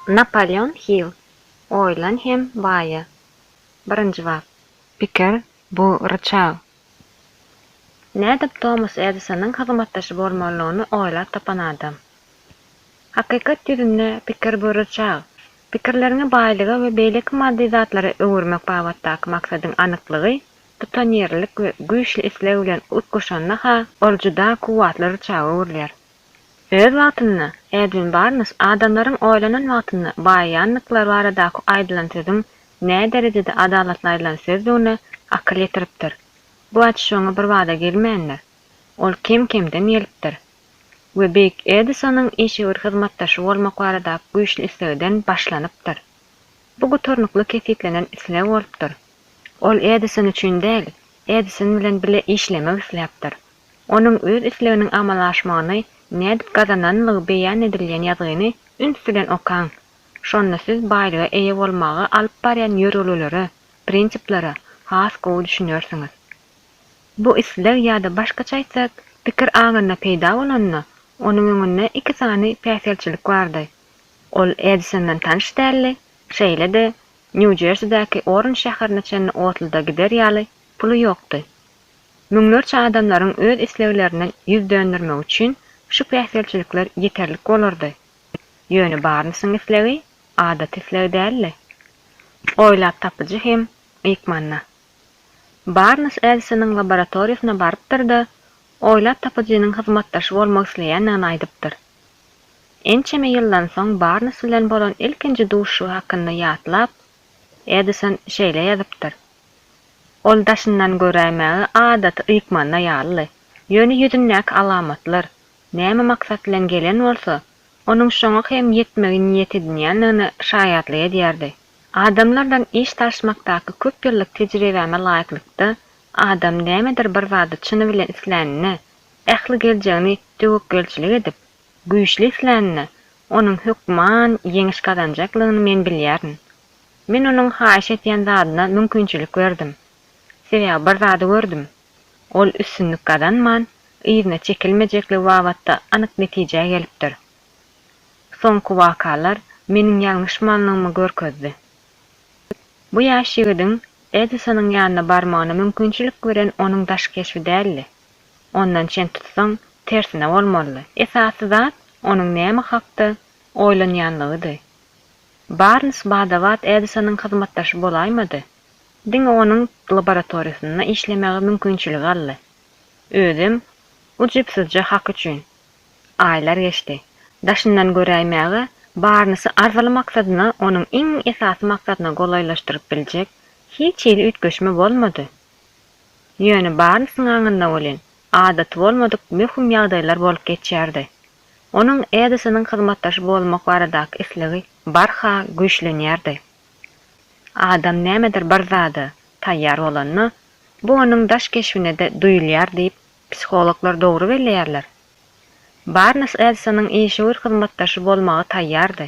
Napoleon Hill, Oýlan hem baýa. Birinji bap. Pikir, bu ryçag. Nädip Tomas Edisonyň hyzmatdaşy bolmalydygyny oýlap tapan adam. Hakykat ýüzünde pikir bu ryçag. Pikirleriňi baýlyga we beýleki maddy zatlara öwürmek babatdaky maksadyň anyklygy, tutanýerlilik we güýçli isleg bilen utgaşanda-ha ol juda kuwwatly ryçaga öwrülýär. Öz wagtynda Edwin Barnes adamlaryň oýlanan wagtynda baýaýandyklary baradaky aýdylan sözüň näderejede adalatly aýdylan sözdügine akyl ýetiripdir. Bu açyş oňa birbada gelmändir. Ol kem-kemden gelipdir. We beýik Edisonyň işewür hyzmatdaşy bolmak baradaky güýçli islegden başlanypdyr. Bu gutarnykly kesgitlenen isleg bolupdyr. Ol Edison üçin däl, Edison bilen bile işlemek isläpdir. Onuň öz isleginiň amala aşmagyny nädip gazananlygy beýan edilýän ýazgyny üns bilen okaň. Şonda siz baýlyga eýe bolmaga alyp barýan ýörelgelere, prinsiplere, has gowy düşünersiňiz. Bu isleg ýa-da başgaça aýtsak, pikir aňynda peýda bolanda, onuň öňünde iki sany päsgelçilik bardy. Ol Edisondan tanyş däldi, şeýle-de, Nýu-Jersidäki Oranj şäherine çenli otluda gider ýaly puly ýokdy. Müňlerçe adamlaryň öz isleglerinden ýüz döndermegi üçin şu päsgelçilikler ýeterlik bolardy. Ýöne Barnsyň islegi adaty isleg däldi. Oýlap tapyjy hem ykmanda. Barns Edisonyň laboratoriýasyna barypdyr-da, oýlap tapyjynyň hyzmatdaşy bolmak isleýändigini aýdypdyr. Ençeme ýyldan soň Barns bilen bolan ilkinji duşuşygy hakynda ýatlap, Edison şeýle ýazypdyr, Ol daşyndan göräýmäge adaty ykmanda ýalydy. Ýöne ýüzündäki alamatlar, näme maksat bilen gelen bolsa, onuň şoňa hem ýetmegi niýet edinýändigine şaýatlyk edýärdi. Adamlar bilen iş salyşmakdaky köp ýyllyk tejribäme laýyklykda, adam nämedir bir zady çyny bilen isläninde, ähli geljegini töwekgelçilik edip, güýçli isläninde, onuň hökman ýeňiş gazanjaklygyny men bilýärin. Men onuň haýyş edýän zadyna mümkinçilik berdim. Sebäbi bir zady gördüm. Ol üstünlik gazanman, yzyna çekilmejekligi babatda anyk netijä gelipdir. Soňky wakalar meniň ýalňyşmanlygymy görkezdi. Bu ýaş ýigidiň Edisonyň ýanyna barmagyna mümkinçilik beren onuň daş keşbi däldi. Ondan çen tutsaň, tersine bolmalydy. Esasy zat onuň näme hakda oýlanýanlygydy. Barns bada-bat Edisonyň hyzmatdaşy bolaýmady, diňe onuň laboratoriýasynda işlemäge mümkinçilik aldy. Özem ujypsyzja hak üçin. Aýlar geçdi. Daşyndan göräýmäge, Barnsy arzyly maksadyna onuň iň esasy maksadyna golaýlaşdyryp biljek hiç hili üýtgeşme bolmady. Ýöne Barnsyň aňynda welin, adaty bolmadyk möhüm ýagdaýlar bolup geçýärdi. Onuň Edisonyň hyzmatdaşy bolmak baradaky islegi barha güýçlenýärdi. Adam nämedir bir zada taýýar bolanda, bu onuň daş keşbine-de duýulýar diýip, psihologlar dogry belleýärler. Barnes Edisonyň işewür hyzmatdaşy bolmaga taýýardy.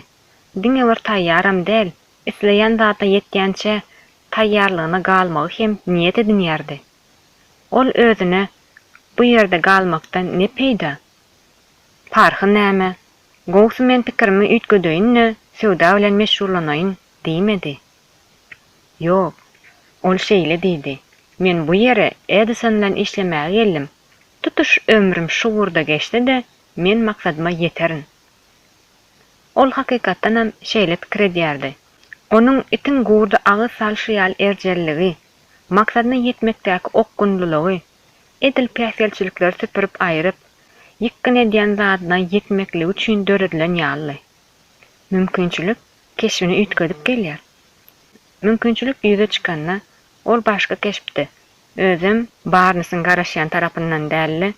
Diňe bir taýýaram däl, isleýän zadyna ýetýänçä taýýarlygyna galmagy hem niýet edinýärdi. Ol özüne Bu ýerde galmakdan ne peýda? Parhy näme? Gowusy men pikirimi üýtgedeýin-de, söwda bilen meşgullanaýyn diýmedi. Ýok, ol şeýle diýdi, Men bu ýere Edison bilen işlemäge geldim. Tutuş ömrüm şu ugurda geçse-de, men maksadyma ýeterin. Ol hakykatdanam şeýle pikir edýärdi. Onuň itiň gurda agyz salşy ýaly erjelligi, maksadyna ýetmekdäki okgunlylygy, edil päsgelçilikleri süpürip aýryp, ýykgyn edýän zadyna ýetmekligi üçin döredilen ýalydy. Mümkinçilik keşbini üýtgedip gelýär. Mümkinçilik ýüze çykanda, ol başga keşpde, özem Barnesiň garaşýan tarapyndan däl-de,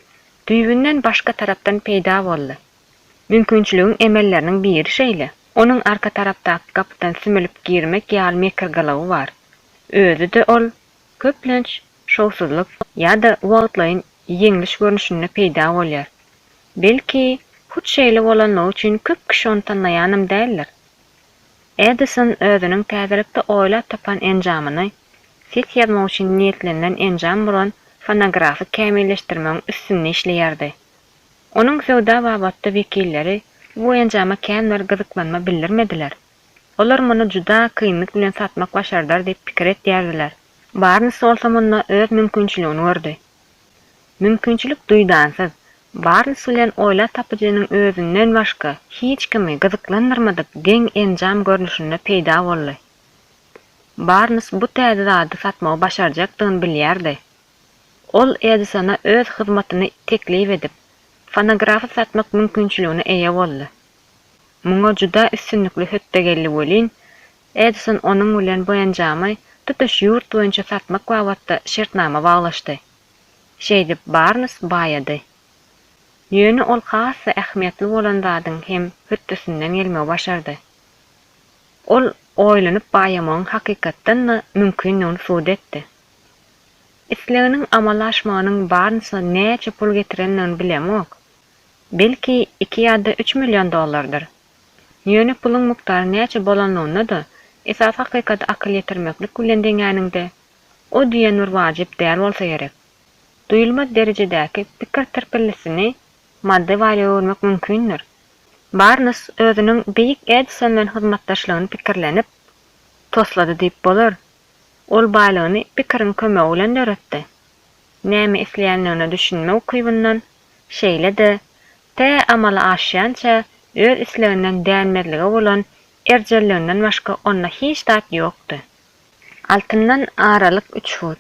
düýbünden başga tarapdan peýda boldy. Mümkinçiligiň emelleriniň biri şeýle, onuň arka tarapdaky gapydan sümülip girmek ýaly mekir gylygy bar. Özi-de ol, köplenç, şowsuzlyk ýa-da wagtlaýyn ýeňliş görnüşinde peýda bolýar. Belki, hut şeýle bolanlygy üçin köp kişi ony tanaýanam däldir. Edison özüniň täzelikde oýlap tapan enjamyny, ses ýazmak üçin niýetlenilen enjam bolan fonografy kämilleşdirmegiň üstünde işleýärdi. Onuň söwda babatda wekilleri bu enjama kän bir gyzyklanma bildirmediler. Olar muny juda kynlyk bilen satmak başardar diýip pikir etýärdiler. Barns bolsa munda öz mümkinçiligini gördi. Mümkinçilik duýdansyz, Barns bilen oýlap tapyjynyň özünden başga hiç kimi gyzyklandyrmadyk geň enjam görnüşinde peýda boldy. Barns bu täze zady satmagy başarjakdygyny bilýärdi. Ol Edisona öz hyzmatyny teklip edip, fonografy satmak mümkinçiligine eýe boldy. Muňa juda üstünlikli hötde geldi welin, Edison onuň bilen bu enjamy tutuş ýurt boýunça satmak babatda şertnama baglaşdy. Şeýdip, Barns baýady. Ýöne ol has-da ähmiýetli bolan zadyň hem hötdesinden gelmegi başardy. Ol oýlanyp baýamagyň hakykatdan-da mümkindigini subut etdi. Isleginiň amala aşmagynyň Barnsa näçe pul getirendigini bilemok. Belki, iki ýa-da üç million dollardyr. Ýöne puluň mukdary näçe bolanlygynda-da, esasy hakykata akyl ýetirmeklik bilen deňäniňde, o diýen bir wajyp däl bolsa gerek. Duýulmaz derejedäki pikir tirpildisini maddy baýlyga öwürmek mümkindir. Barnes özüniň beýik Edison bilen hyzmatdaşlygyny pikirlenip, toslady diýip bolar. Ol baýlygyny pikiriň kömegi bilen döretdi. Näme isleýänligine düşünme ukybyndan, şeýle-de, tä amala aşýança öz isleginden dänmezlige bolan erjelliginden başga onda hiç zat ýokdy. Altyndan aralyk üç fut.